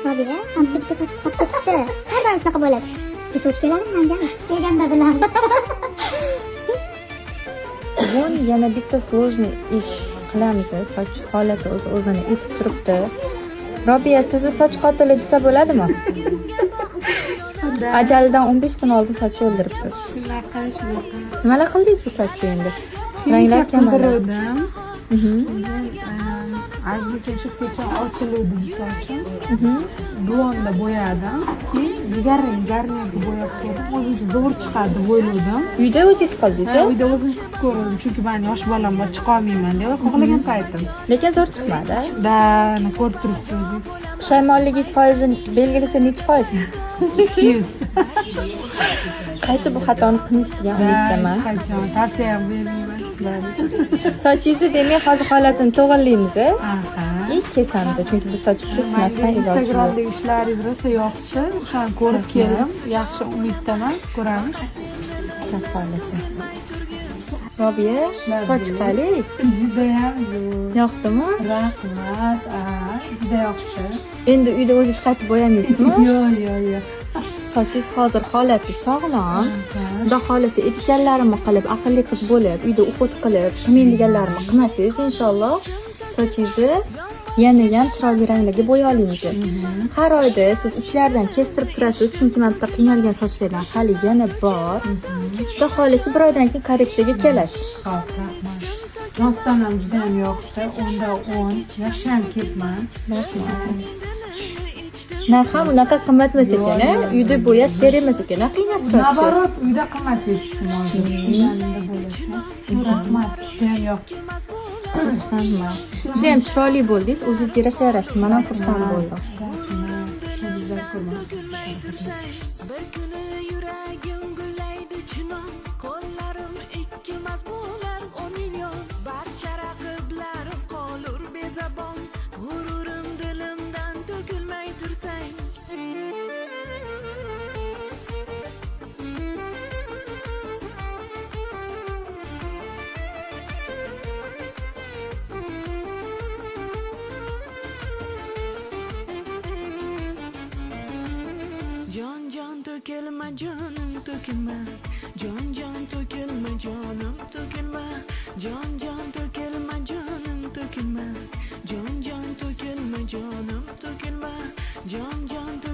Robiya, ham bitta sochingiz qolib ketibdi. Har doim shunaqa bo'ladi. Sizga soch keladimi mangami? Kelganda bilamiz. Bugun yana bitta сложный ish qilamiz. Soch holati o'z o'zini etib turibdi. Robiya, sizni soch qotili desa bo'ladimi? Ajalidan 15 kun oldin sochni o'ldiribsiz. Shunaqa, shunaqa. Nimalar qildingiz bu sochni endi? Ranglar kamaydi. Qildiruvdim. Ozgacha shu ochiluvdi sochim. Blonda bo'yadim. Keyin jigarrang garniyatga bo'yab ko'rdim. O'zimcha zo'r chiqadi deb o'ylovdim. Uyda o'zingiz qildingiz? Ha, uyda o'zim qilib ko'rdim, chunki man yosh bolam bor, chiqolmayman deb xohlagan paytim. Lekin zo'r chiqmadi. Da, ko'rib turibsiz o'zingiz. Pushaymonligingiz foizi belgilasa nechi foiz? 200. Qayta bu xatoni qilmaysiz degan umiddaman. Hech qachon tavsiya ham bermayman. Sochingizni demak hozir holatini to'g'irlaymiz. Aha. И kesamiz, chunki bu sochni kesmasdan Menga iloji yo'q. Instagramdagi ishlaringiz rosa yoqdi. O'shani ko'rib keldim. Yaxshi umiddaman. Ko'ramiz. Xudo xohlasa. Robiya, soch qalay? Judayam zo'r. Yoqdimi? Rahmat. Juda yoqdi. Endi uyda o'zingiz qaytib bo'yamaysizmi? Yo'q, yo'q, yo'q. Sochingiz hozir holati sog'lom. Xudo xohlasa aytganlarimni qilib, aqlli qiz bo'lib, uyda уход qilib, qilmang deganlarimni qilmasangiz, inshaalloh sochingizni yana ham chiroyli ranglarga bo'ya olamiz. Har oyda siz uchlaridan kestirib turasiz, chunki mana bitta qiynalgan sochlardan hali yana bor. Xudo xohlasa bir oydan keyin korreksiyaga kelasiz. Xo'p, rahmat. Rostdan ham juda ham yoqdi. 10da 10. Yaxshi ham kelibman. Narx ham unaqa qimmat emas ekan, a? Uyda bo'yash kerak emas ekan, a? Qiynab sochni. Наоборот, uyda qimmatga tushdim hozir. Uyda bo'yashni. Rahmat, juda ham yoqdi. Xursandman. Siz ham chiroyli bo'ldingiz, o'zingizga rosa yarashdi. Men ham xursand bo'ldim. Rahmat. Yulduzlar ko'rmasin. Bir kuni yuragim gullaydi chinon, qo'llarim ikkimas bo'lar 10 million. Barcha raqiblarim qolur bezabon, g'ururim dilimdan to'kilmay tursang. Jon, jon, to'kilma, jonim, to'kilma. Jon, jon, to'kilma, jonim, to'kilma. Jon, jon, to'kilma, jonim, to'kilma. Jon, jon, to'kilma, jonim, to'kilma. Jon, jon.